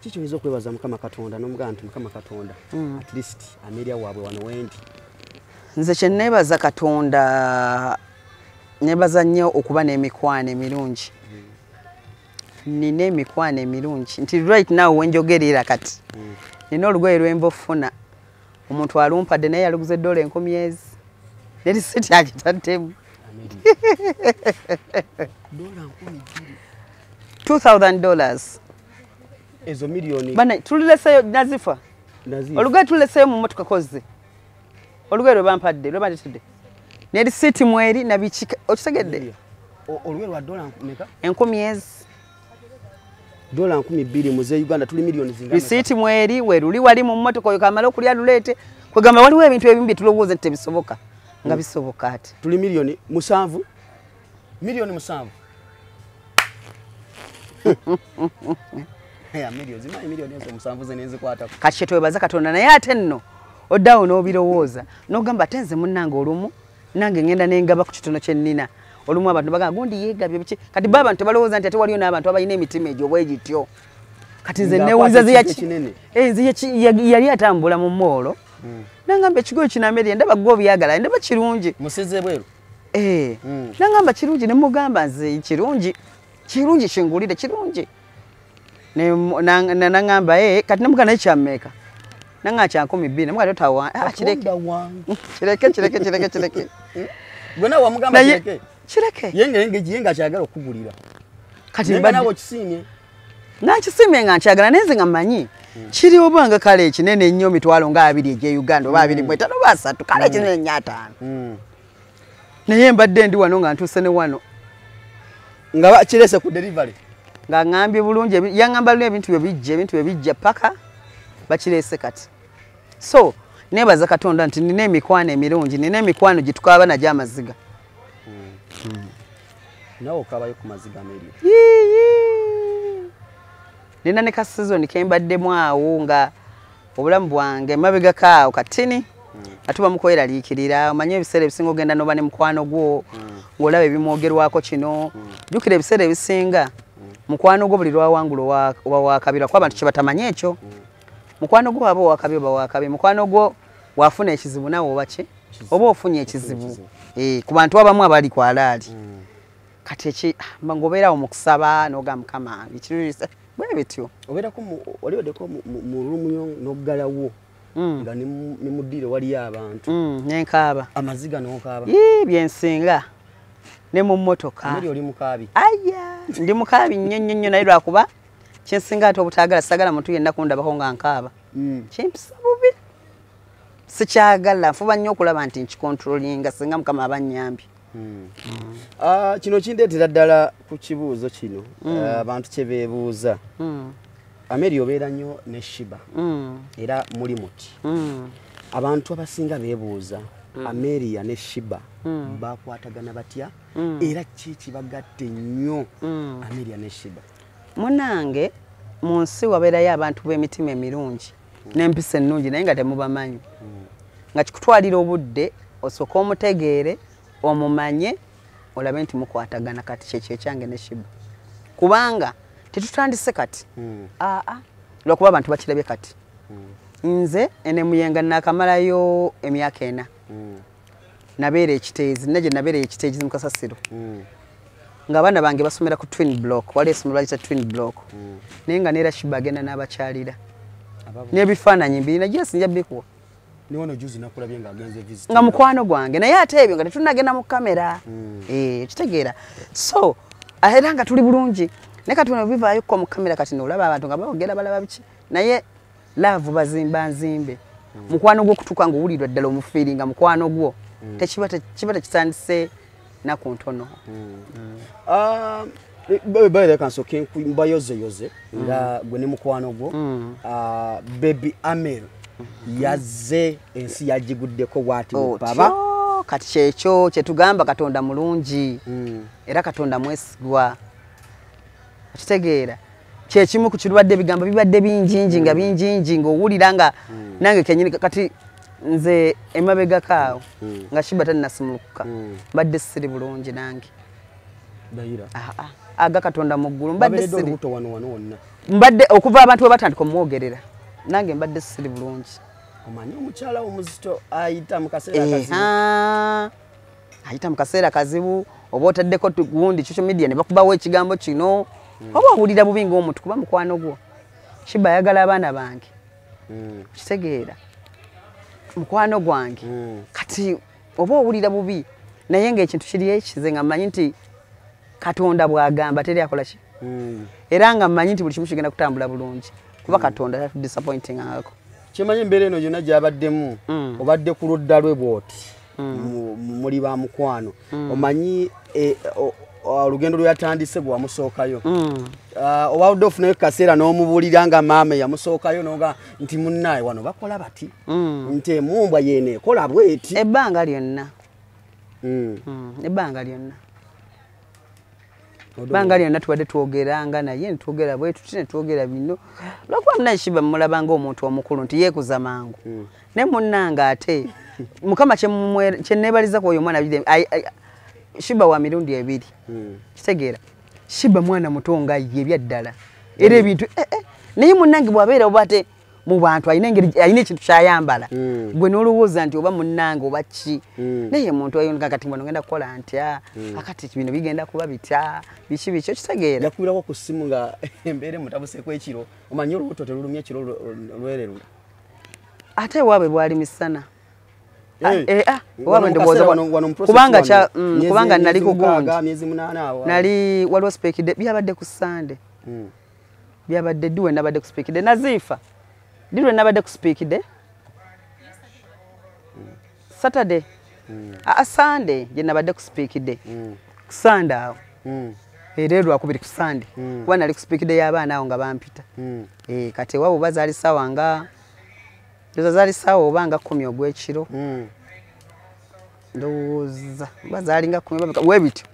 [SPEAKER 2] Kiki oyinza okwebaza Mukama Katonda n'omugamba nti Mukama Katonda, at least Amelia waabwe wano wendi?
[SPEAKER 1] Nze kye neebaza Katonda, neebaza nnyo okuba n'emikwano emirungi. Nina emikwano emirungi nti right now wenjogerera kati nina olugoye lwe nva okufuna, omuntu alumpadde naye yaluguza $10,000 ezi, ne risiti agitaddemu. $2,000.
[SPEAKER 2] Ezo miliyoni.
[SPEAKER 1] Bana tulileseyo Nazifa. Olugoye tulileseyo mu mmotoka kozze. Olugoye lwe bampadde, lwe bandetedde. Ne risiti mweri na biki, okitegedde?
[SPEAKER 2] Olugoye lwa dola meka?
[SPEAKER 1] 10,000 ezi.
[SPEAKER 2] $2,000 muze Uganda tuli miliyoni zinga.
[SPEAKER 1] Risiti mweri weruli wali mu mmotoka oyo kamala okulya luleete. Kwegamba waliwo ebintu ebimu bye tulowooza nti tebisoboka nga bisoboka ati.
[SPEAKER 2] Tuli miliyoni 7. Miliyoni 7. Ya miliyoni zimanyi miliyoni ezo 7 ze nenzikwatako.
[SPEAKER 1] Kati kye twebaza Katonda, naye ate nno oddawo n'obirowooza n'ogamba ate nze munnange olumu nange ngenda nengaba ku kitono kye nnina. Olumu abantu bagamba gundi yeegabye biki, kati bo abantu tebalowooza nti ate waliyo n'abantu abalina emitima egyo bwe gityo. Kati nze newuuza nze yali atambula mu mall. Nangamba ekigoye kino Amelia ndaba gwe obyagala, ndaba kirungi.
[SPEAKER 2] Musize bweru?
[SPEAKER 1] Nangamba kirungi ne mugamba nze kirungi. Kirungi kingulire kirungi. Ne nangamba kati ne mugamba naye kyammeeka. Nanga kya 12,000 mugamba totawa kireke. Kireke kireke kireke kireke.
[SPEAKER 2] Gwe nawe wamugamba kireke.
[SPEAKER 1] Kireke.
[SPEAKER 2] Yenge yenga kyagala okugulira.
[SPEAKER 1] Kati
[SPEAKER 2] mbadde nawe okisiimye.
[SPEAKER 1] Nakisiimye nga nkyagala naye nze nga mmanyi. Kiri obanga kale ekinene ennyo 20,000 egy'e Uganda oba 25 oba 30 kale ekinene nnyo 5. Naye mbadde ndi wano nga ntuuse ne wano.
[SPEAKER 2] Nga bakirese ku delivery.
[SPEAKER 1] Nga ngambye bulungi, yangamba luli ebintu bye bijja, ebintu bye bijja paka bakirese kati. So neebaza Katonda nti nina emikwano emirungi, nina emikwano gye tukaaba nagyo amaziga.
[SPEAKER 2] Nawe okaabayo ku maziga Amelia?
[SPEAKER 1] Nina ne ka season ke mbaddemu awo nga obulamu bwange mabegako awo katini. Atuba mu kweraliikirira, omanye ebiseera ebisinga ogenda n'oba ne mukwano gwo, ng'olaba ebimwogerwako kino. Jjukira ebiseera ebisinga mukwano gwo buli lwawangula oba wakabirwa, kuba abantu kye batamanyi ekyo. Mukwano gwo aba owakabi oba wakabi, mukwano gwo wafuna ekizibu naawe oba ki? Oba ofunye ekizibu. Ku bantu abamu abali ku alaali. Kati eki, ng'obeerawo mu kusaba n'ogamba Mukama, ekirungi bwe bityo.
[SPEAKER 2] Obeerako wali oddeko mu room yo n'oggalawo. Nga ne mu ddiiro waliyo abantu.
[SPEAKER 1] Nenkaaba.
[SPEAKER 2] Amaziga n'okaaba.
[SPEAKER 1] Yee, byensinga. Ne mu mmotoka.
[SPEAKER 2] Amelia oli mukaabi?
[SPEAKER 1] Aya, ndi mukaabi nnyo nnyo nnyo, naye lwakuba kyensinga ate obutaagala, saagala muntu yenna kundabako nga nkaaba. Kimpisa bubi. Sikyagala, nfuba nnyo okulaba nti nkikontrolinga singa Mukama aba annyambye.
[SPEAKER 2] Kino kindeetera ddala ku kibuuzo kino, abantu kye beebuuza. Amelia obeera nnyo ne Shiba. Era muli muti. Abantu abasinga beebuuza, Amelia ne Shiba bakwatagana batya? Era ki kibagatte nnyo Amelia ne Shiba?
[SPEAKER 1] Munnange, mu nsi wabeerayo abantu b'emitima emirungi n'empisa ennungi naye nga temubamanyi. Nga kikutwalira obudde osooke omutegeere, omumanye, olabe nti mukwatagana. Kati kyekyo ekyange ne Shiba. Kubanga tetutandise kati. Lwakuba abantu bakirabye kati. Nze ene Muyenga nakamalayo emyaka 4. Nabeera ekiteezi, naje nabeera ekiteezi mu kasasiro. Nga abaana bange basomera ku twin block, wali essomero baliyita twin block. Naye nga neera Sheebah agenda n'abakyalira. N'ebifaananyi mbirina, yes nja bikuwa.
[SPEAKER 2] Niwono juzi nakulabye nga agenze visit.
[SPEAKER 1] Nga mukwano gwange, naye ate ebyo nga tetunnagenda mu kamera. Kitegeera. So, era nga tuli bulungi. Naye kati wano bivaayo ko mu kamera kati n'olaba abantu nga boogera balaba biki. Naye love bazimba nzimbe. Mukwano gwo kutuuka ng'owulirwa ddala omufiiringa mukwano gwo. Tekiba tekitandise naku ntono.
[SPEAKER 2] Baire kansoke mbayozeyoze nga gwe ne mukwano gwo. Baby Amel yazze ensi yagiguddeko bw'ati baba.
[SPEAKER 1] Kati kyekyo kyetugamba Katonda mulungi era Katonda mwesigwa. Okitegeera kyekimu ku kirwadde ebigambo bibadde bingingi nga bingingi ng'owulira nga nange kennyini kati nze emabegako awo nga Sheebah tannasumulukuka mbadde siri bulungi nange. Aga Katonda mu ggulu mbadde siri mbadde okuva abantu bwe batandika omwogerera nange mbadde siri bulungi.
[SPEAKER 2] Omanyi omukyala omuzito ayita mu kaseera kazibu.
[SPEAKER 1] Ayita mu kaseera kazibu oba otaddeko gundi social media ne bakubawo ekigambo kino oba owulira bubi ng'omuntu kuba mukwano gwo. Sheebah ayagala abaana bange. Kitegeera mukwano gwange. Kati oba owulira bubi naye ng'ekintu kiri ekize nga mmanyi nti Katonda bw'agamba teri akola ki. Era nga mmanyi nti buli kimu kigenda kutambula bulungi kuba Katonda tatudisappointing angako.
[SPEAKER 2] Kimanyi embeera eno yonna gy'abaddemu obadde ku ludda lwe bw'oti muli ba mukwano. Omanyi olugendo lwe yatandise bwe wamusookayo. Obadde ofunayo kaseera n'omubuulira nga maama yamusookayo n'oga nti munnaaye wano bakola bati nti emumbwa yeeno ekola bw'eti.
[SPEAKER 1] Ebbanga lyonna. Ebbanga lyonna. Ebbanga lyonna tubadde twogeranga naye ne twogera bwe tuti ne twogera bino. Lwakuba munnaye Sheebah mmulaba ng'omuntu omukulu nti yeekuza mangu. Naye munnange ate Mukama kye neebaliza ku oyo omwana Sheebah wa mirundi ebiri. Kitegeera Sheebah mwana muto nga ye ebyaddala. Era ebintu naye munnange bw'abeera oba ate mu bantu alina engeri alina ekintu ky'ayambala. Gwe n'olowooza nti oba munnange oba ki. Naye muntu oyo nga kati mbona ngenda kukola ntya, akati bino bigenda kuba bitya, biki biki okitegeera.
[SPEAKER 2] Yakubirako ku ssimu nga embeera emutabuseeko ekiro, omanyi olubuto terulumya ekiro lwererula.
[SPEAKER 1] Ate ewaabwe bwali misana. Ewaabwe ndowooza kubanga kubanga nali ku gundi. Nali waliwo speak day byabadde ku Sunday. Byabadde ddi we nabadde ku speak day Nazifa. Ddi lwe nabadde ku speak day? Saturday. Sunday gye nabadde ku speak day. Ku Sunday awo. Era Lwakubiri ku Sunday. Kuba nali ku speak day y'abaana awo nga bampita. Kati ewaabwe oba zaali ssaawa nga ndowooza zaali ssaawa oba nga 10 ogw'ekiro. Ndowooza oba zaali nga 10 bwe bityo.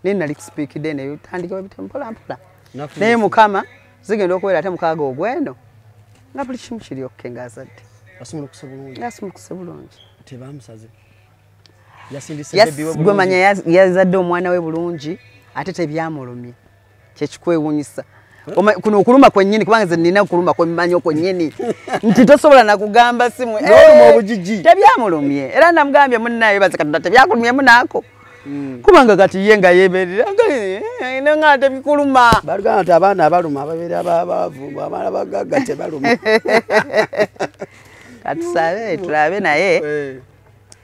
[SPEAKER 1] Naye nali ku speak day ne bitandika bwe bityo mpola mpola. Naye Mukama zigenda okubeera ate 6 ogw'eno nga buli kimu kiri okay ng'azadde.
[SPEAKER 2] Asumulukuse bulungi.
[SPEAKER 1] Asumulukuse bulungi.
[SPEAKER 2] Tebamusaze. Yasindise baby we bulungi.
[SPEAKER 1] Gwe manya yazadde omwana we bulungi ate tebyamulumye. Kyekikwewuunyisa. Kuno okuluma kwennyini kubanga nze nnina okuluma kwemmanyi kwennyini nti tosobola nakugamba simu
[SPEAKER 2] n'oluma obugigi.
[SPEAKER 1] Tebyamulumye era namugambye munnaye baze Katonda tebyakulumyemu naako. Kubanga kati ye nga yeeberera nga tebikuluma.
[SPEAKER 2] Balugamba nti abaana abaluma ababeera abaavu, abaana bagagga tebaluma.
[SPEAKER 1] Katusabe tulabe naye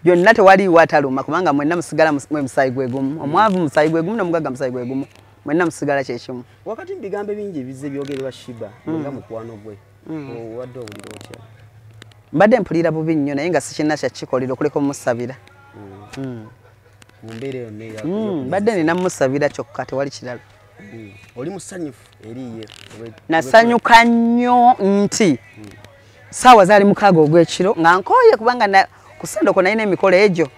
[SPEAKER 1] byonna tewaliiwo ataluma kubanga mwenna musigala mwe musaayi gwe gumu. Omwavu musaayi gwe gumu n'omugagga musaayi gwe gumu. Mwenna musigala kyekimu.
[SPEAKER 2] Wakati mu bigambo ebingi ebizze byogerwa Sheebah nga mukwano gwe owadde owulira otya?
[SPEAKER 1] Mbadde mpulira bubi nnyo naye nga sikirina kyakikolera okuleka omusabira.
[SPEAKER 2] Mu mbeera yonna eya
[SPEAKER 1] mbadde nina musabira kyokka tewali kirala.
[SPEAKER 2] Oli musanyufu eri ye?
[SPEAKER 1] Nasanyuka nnyo nti ssaawa zaali 6 ogw'ekiro nga nkooye kubanga ku Sunday okwo nalina emikolo egyo.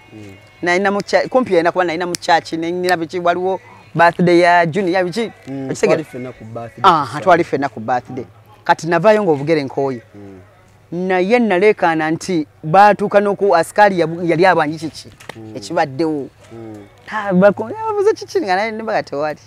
[SPEAKER 1] Nalina kumpi yalina kuba nalina mu church nina biki waliwo birthday ya Junior biki.
[SPEAKER 2] Twali ffenna ku birthday.
[SPEAKER 1] Twali ffenna ku birthday. Kati navaayo ng'obugere nkooye. Naye naleekaana nti baatuuka n'oku asikaali yali abangi kiki ekibaddewo. Babuze kiki nga naye nembaga tewali.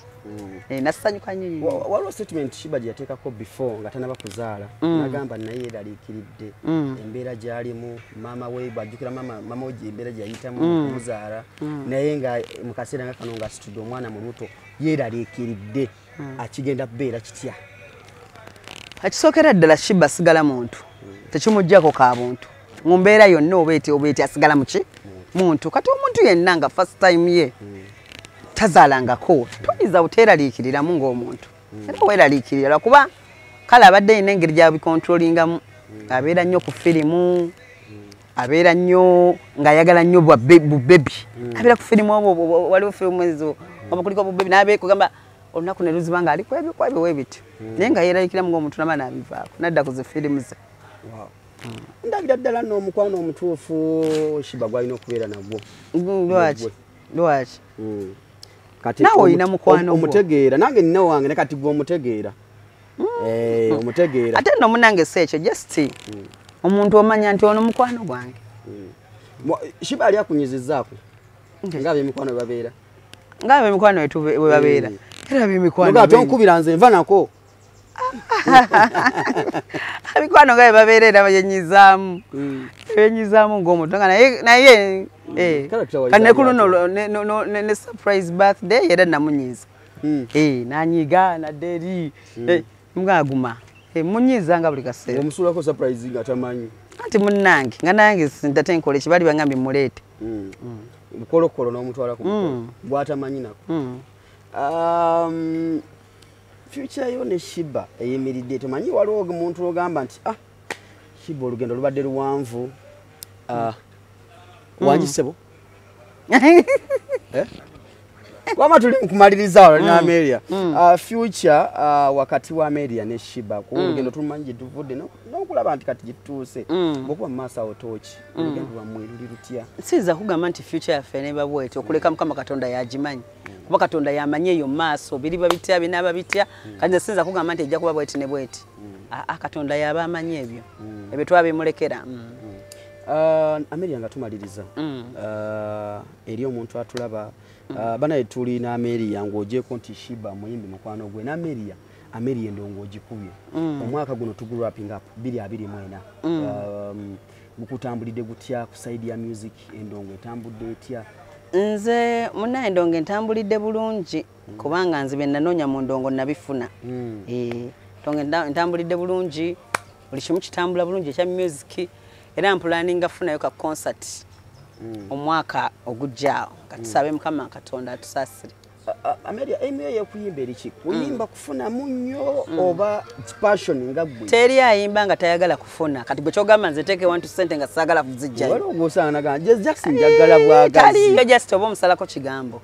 [SPEAKER 1] Nasanyuka nnyo.
[SPEAKER 2] Waliwo statement Sheebah gye yateekako before nga tanaba kuzaala, nagamba naye yeraliikiridde embeera gy'alimu, maama we bw'ajjukira maama we embeera gye yayitamu okumuzaala, naye nga mu kaseera nga kano ng'asitudde omwana mu lubuto yeraliikiridde akigenda kubeera kitya.
[SPEAKER 1] Ekisookera ddala Sheebah asigala muntu, tekimuggyako ka buntu mu mbeera yonna oba eti asigala muki muntu. Kati omuntu yenna nga first time ye tazaalangako toyinza buteeraliikiriramu ng'omuntu, era weeraliikirira lwakuba kale abadde yina engeri gy'abikontrolingamu, abeera nnyo ku firimu, abeera nnyo ng'ayagala nnyo bubebi, abeera ku firimu obwo waliwo firimu ezo oba kuliko bubebi n'abeekugamba olunaku ne luziba ng'ali kwebyo kwebyo webityo, naye nga yeeraliikiramu ng'omuntu nama n'abivaako n'adda ku zi firimu ze.
[SPEAKER 2] Ndabira ddala n'omukwano omutuufu Sheebah gw'alina okubeera nagwo.
[SPEAKER 1] Lwaki? Lwaki? Kati nawe olina mukwano
[SPEAKER 2] omutegeera, nange nina wange ne kati gwe omutegeera. Omutegeera.
[SPEAKER 1] Ate nno munnange si ekyo, just omuntu omanya nti ono mukwano gwange.
[SPEAKER 2] Sheebah ali akunyizizzaako nga ab'emikwano babeera.
[SPEAKER 1] Nga ab'emikwano we babeera. Era ab'emikwano.
[SPEAKER 2] Nga tonkubira nze nva nako.
[SPEAKER 1] Ab'emikwano nga bwe babeera era bayenyizaamu. Benyizaamu ng'omuntu nga naye kane ku luno ne surprise birthday era namunyiiza. Nanyiga nadda eri ng'aguma. Munyiiza nga buli kaseera.
[SPEAKER 2] Omusuulako surprise nga tamanyi.
[SPEAKER 1] Anti munnange nga nange ntate nkola ekibali bangambye muleete.
[SPEAKER 2] Mukolokolo n'omutwala ku mukolo gw'atamanyi nako. Future yo ne Sheebah eyimiridde, tomanyi waliwo omuntu ogamba nti Sheebah olugendo lubadde luwanvu. Wangi ssebo? Wama tuli mukumaliriza wano ne Amelia. Future wakati wa Amelia ne Sheebah ku olugendo tulumanyi gye tuvudde n'okulaba nti kati gye tutuuse, bw'okuba mu maaso awo tooki olugendo lwammwe luli lutya?
[SPEAKER 1] Siyinza kugamba nti future yaffe neba bwetyo, okuleka Mukama Katonda yagimanyi, kuba Katonda yamanyi eyo mu maaso biriba bitya binaaba bitya. Kati nze siyinza kugamba nti ejja kuba bweti ne bweti. Katonda yaba amanyi ebyo, ebyo twabimulekera.
[SPEAKER 2] Amelia nga tumaliriza, eri omuntu atulaba, banaye tuli ne Amelia ng'ogyeko nti Sheebah muyimbi mukwano gwe, ne Amelia endongo ogikubye. Omwaka guno tugu wrapping up 2024, gukutambulidde gutya ku side ya music? Endongo etambudde etya?
[SPEAKER 1] Nze munnaye endongo entambulidde bulungi, kubanga nze bye nanoonya mu ndongo nabifuna. Endongo entambulidde bulungi, buli kimu kitambula bulungi ekya music, era mpulaninga funayo ka concert omwaka ogujjaawo, nga tusabe Mukama Katonda atusaasire.
[SPEAKER 2] Amelia, aim yo ey'okuyimba eri ki? Kuyimba kufunamu nnyo oba passion nga ggwe?
[SPEAKER 1] Teri ayimba nga tayagala kufuna. Kati gwe kyogamba nze nteeke wantu ssente nga saagala kuzijjayo.
[SPEAKER 2] Waliwo gw'osanga nagamba just njagala bwagazi.
[SPEAKER 1] Taliyo, just oba omusalako kigambo,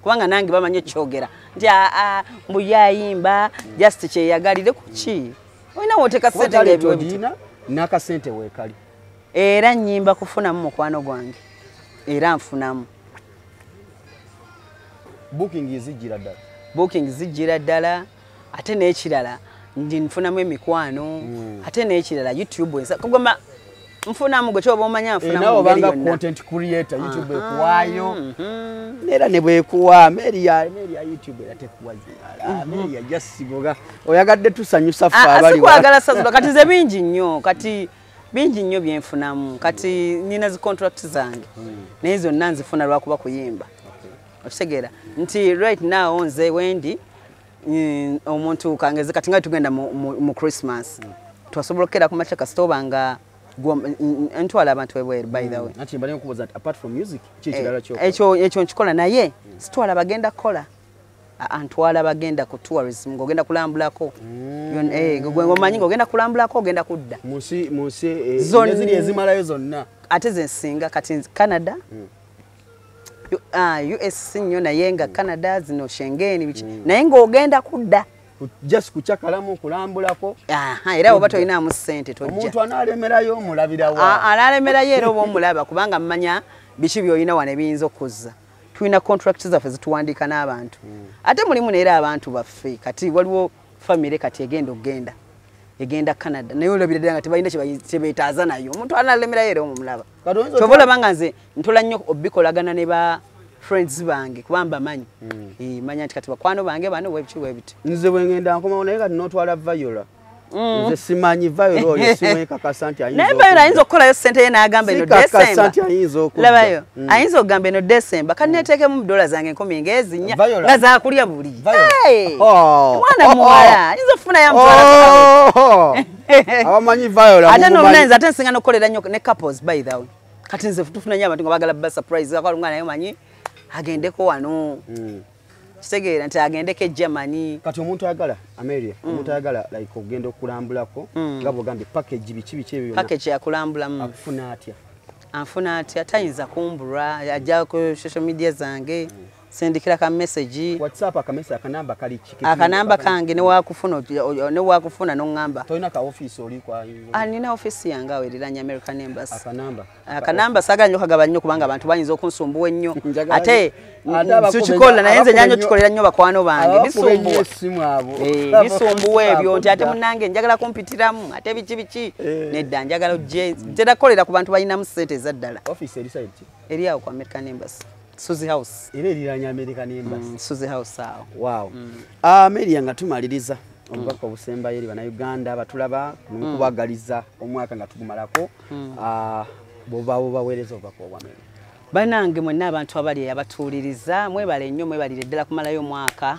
[SPEAKER 1] kubanga nange bamanyi ekyogera nti aa mbu ye ayimba just kyeyagalire. Kuki olina wooteeka
[SPEAKER 2] Kuba
[SPEAKER 1] ssente
[SPEAKER 2] talent
[SPEAKER 1] ng'ebiwe bityo?
[SPEAKER 2] ogirina n'akasente weekali.
[SPEAKER 1] Era nnyimba kufunamu mukwano gwange, era nfunamu.
[SPEAKER 2] Booking zijjira ddala.
[SPEAKER 1] Booking zijjira ddala, ate n'ekirala ndi nfunamu emikwano, ate n'ekirala YouTube kugamba nfunamu gwe kyoba omanya nfunamu
[SPEAKER 2] Nawe
[SPEAKER 1] mu ngeri
[SPEAKER 2] obanga
[SPEAKER 1] yonna.
[SPEAKER 2] content creator, YouTube ekuwaayo, era ne bwekuwa Amelia YouTube era tekuwa zirala. Amelia just goga oyagadde tusanyusa ffe abali
[SPEAKER 1] Sikwagala sasula. Kati nze bingi nnyo, kati bingi nnyo byenfunamu. Kati nina zi contract zange, naye zonna nzifuna lwakuba kuyimba. Okitegeera nti right now nze wendi omuntu kangeze kati nga tugenda mu Christmas, twasobola okukera ku makya kasita oba nga ntwala abantu ebweru, by the way.
[SPEAKER 2] Anti mbali nkubuuza nti apart from music ki ekirala kyokola?
[SPEAKER 1] Ekyo nkikola, naye sitwala bagenda kukola. Ntwala bagenda ku tourism, ng'ogenda kulambulako. Gwe ng'omanyi ng'ogenda kulambulako, ogenda kudda.
[SPEAKER 2] Mu nsi neziri ezimalayo zonna.
[SPEAKER 1] Ate ze nsinga kati Canada, US nnyo, naye nga Canada zino Schengen biki, naye ng'ogenda kudda.
[SPEAKER 2] Just kucakalamu kulambulako.
[SPEAKER 1] Aha, era oba tolinaamu ssente tojja.
[SPEAKER 2] Omuntu anaalemerayo omulabirawa?
[SPEAKER 1] Anaalemerayo era oba omulaba, kubanga mmanya biki by'olina wano ebiyinza okuzza. Tulina contract zaffe zituwandiika n'abantu, ate mulimu neera abantu baffe. Kati waliwo famire kati egenda okugenda egenda Canada, naye olabira ddala nga tebalina kyebeetaaza nayo. Omuntu analemerayo era omulaba.
[SPEAKER 2] Kati oyinza
[SPEAKER 1] Kyova olaba nga nze ntola nnyo obikolagana ne ba friends bange kuba mbamanyi. Manya nti kati bakwano bange bano webiki webiti.
[SPEAKER 2] Nze bwe ngenda nkomawo naye kati n'otwala Viola. Nze simanyi Viola oyo simwekakasa nti ayinza.
[SPEAKER 1] Naye Viola ayinza okukolayo ssente ye n'agamba eno December.
[SPEAKER 2] Sikakasa nti ayinza okudda.
[SPEAKER 1] Labayo ayinza okugamba eno December kati neeteekemu dola zange 1004 nga zaakulya buli. Mwana muwala ayinza okufunayo amutwala.
[SPEAKER 2] Abamanyi Viola.
[SPEAKER 1] Ate n'omunanzi ate nsinga n'okukolera nnyo ne couples by the way. Kati nze tufuna nnyo abantu nga baagala ba surprise akwala omwana naye omanyi agendeko wano. Kitegeera nti agendeko e Germany.
[SPEAKER 2] Kati omuntu ayagala Amelia, omuntu ayagala like ogenda okulambulako nga bw'ogambye package biki biki ebyo byonna.
[SPEAKER 1] Package yakulambulamu.
[SPEAKER 2] Akufuna atya?
[SPEAKER 1] Anfuna atya? Tayinza kumbulwa, ajja ku social media zange. Sindikira ka message.
[SPEAKER 2] WhatsApp akamesa akanamba kali ki?
[SPEAKER 1] Akanamba kange ne wakufuna ne wakufuna n'ongamba.
[SPEAKER 2] Tolina ka office oli kwa?
[SPEAKER 1] Nina office yange awo eriranye American Embassy.
[SPEAKER 2] Akanamba.
[SPEAKER 1] Akanamba saagala nnyo kagaba nnyo kubanga abantu bayinza okunsumbuwa ennyo. Ate sikikola naye nze nyanyo kikolera nnyo bakwano bange. Bisumbuwa. Bisumbuwa ebyo nti ate munnange njagala kumpitiramu ate biki biki. Nedda njagala ojje. Ntera kukolera ku bantu balinamu ssente eza ddala.
[SPEAKER 2] Office eri side ki?
[SPEAKER 1] Eri awo ku American Embassy. Suzy House.
[SPEAKER 2] Era eriranye American Embassy.
[SPEAKER 1] Suzy House awo.
[SPEAKER 2] Wow. Amelia nga tumaliriza obubaka obusembayo eri bannayuganda abatulaba n'okubagaliza omwaka nga tugumalako. Bw'oba obaweereza obubaka obwa Amelia.
[SPEAKER 1] Bannange mwenna abantu abali abatuuliriza mwebale nnyo mwebalire ddala kumalayo omwaka,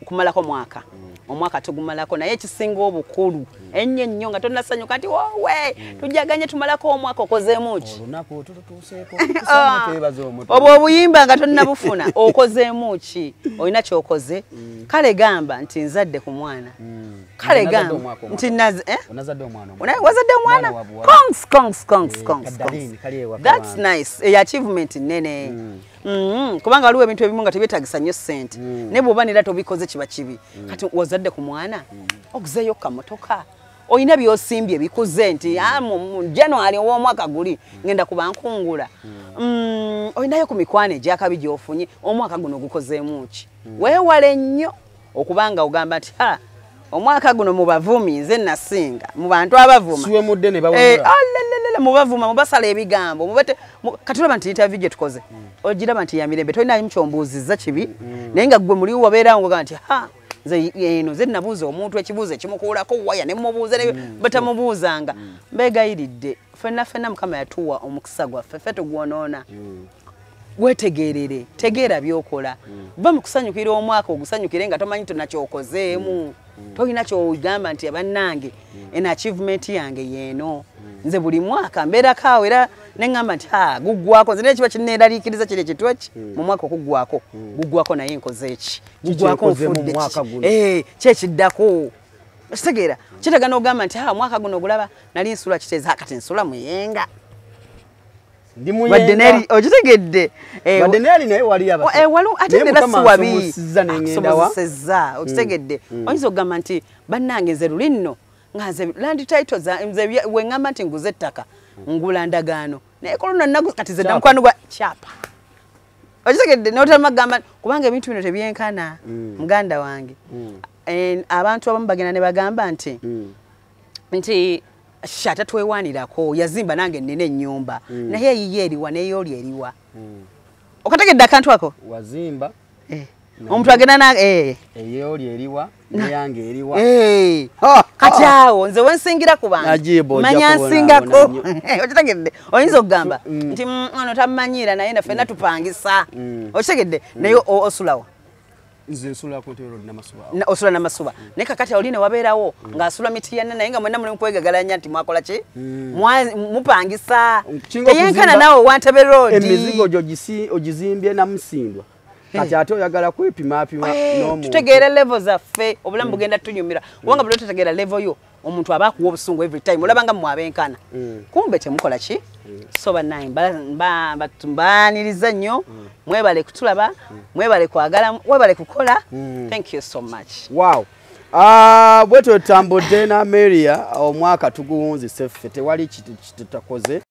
[SPEAKER 1] kumalako mwaka. Omwaka tugumalako naye ekisinga obukulu ennyo ennyo nga tonnasanyuka nti wowe tujaganye tumalako omwaka okozeemu ki?
[SPEAKER 2] Olunaku tutuuseeko tusaana twebaze omutonzi.
[SPEAKER 1] Obwo obuyimba nga tonnabufuna okozeemu ki? Olina ky'okoze? Kale gamba nti nzadde ku mwana. Kale gamba nti
[SPEAKER 2] onazadde omwana.
[SPEAKER 1] Wazadde omwana? Congs congs congs congs. That's nice. Eyo achievement nnene. Kubanga waliwo ebintu ebimu nga tebyetagisa nnyo ssente. Naye bw'oba nera tobikoze kiba kibi. Kati wazadde ku mwana oguzeeyo kamotoka. Olina by'osimbye bikuze nti mu January ow'omwaka guli ngenda kuba nkungula. Olinayo ku mikwano egy'akabi gy'ofunye omwaka guno gukozeemu ki? Weewale nnyo okubanga ogamba nti ha omwaka guno mubavumi nze nasinga mu bantu abavuma.
[SPEAKER 2] Siwemudde ne bawemula.
[SPEAKER 1] Mubavuma mubasala ebigambo mubate kati olaba nti interview gye tukoze ogiraba nti ya mirembe tolinayo ky'ombuuzizza kibi naye nga ggwe muliwo wabeerawo ng'ogamba nti ha nze eno nze nabuuza omuntu ekibuuzo ekimukuulako waya ne mubuuza ne batamubuuzanga. Mbeegayiridde ffenna ffenna Mukama yatuwa omukisa gwaffe ffe tugwonoona. Wetegeerere, tegeera by'okola. Va mu kusanyukira omwaka ogusanyukire nga tomanyi tonnakyokozeemu. Tolina ky'ogamba nti bannange eno achievement yange yeeno. Nze buli mwaka mbeerako awo era ne ŋŋamba nti ha guggwako nze naye kiba kinneeraliikiriza kiri ekintu eki mu mwaka okuggwako guggwako naye nkoze eki guggwako nfudde ki ki ekiddako. Okitegeera kitegeera n'ogamba nti ha omwaka guno ogulaba nali nsula Kiteezi kati nsula Muyenga. Wadde neri okitegedde.
[SPEAKER 2] Wadde neri naye wali abasajja.
[SPEAKER 1] Waliwo ate nera si wabi. Akusobozesezza okitegedde. Oyinza okugamba nti bannange nze luli nno nga nze land title nze we ŋŋamba nti nguze ettaka ngula ndagaano naye ku luno nnagu kati nze namukwano gwa kyapa. Okitegedde n'otama kugamba kubanga ebintu bino tebyenkana muganda wange. Abantu abamu bagenda ne bagamba nti nti shata twewanirako yazimba nange nnina ennyumba naye eyiye eriwa n'eyooli eriwa. Okategedde akantu ako?
[SPEAKER 2] Wazimba
[SPEAKER 1] omuntu agenda na
[SPEAKER 2] eyooli eriwa neyange eriwa.
[SPEAKER 1] Kati awo nze wensingira ku bantu manya nsingako. Okitegedde oyinza okugamba nti ono tammanyiira naye naffe natupangisa. Okitegedde naye osulawo.
[SPEAKER 2] Nze nsula ku Ntebe Road Namasuba.
[SPEAKER 1] Osula Namasuba. Naye kakati oli ne wabeerawo ng'asula Mityana naye nga mwenna muli mukwegagalanya nti mwakola ki? Mupangisa. Teyenkana naawe owa Ntebe Road.
[SPEAKER 2] Emizigo gyo ogizimbye namusindwa. Kati ate oyagala kwepimaapima n'omuntu.
[SPEAKER 1] Tutegeere level zaffe obulamu bugenda tunyumira. Kubanga buli lw'otegeera level yo omuntu aba akuwa obusungu every time olaba nga mmwe abenkana. Kumbe temukola ki? So bannange mbaaniriza nnyo mwebale kutulaba mwebale kwagala mwebale kukola. Thank you so much.
[SPEAKER 2] Wow. Bwe tutambudde na Amelia omwaka tuguwunzise ffe tewali kitutakoze.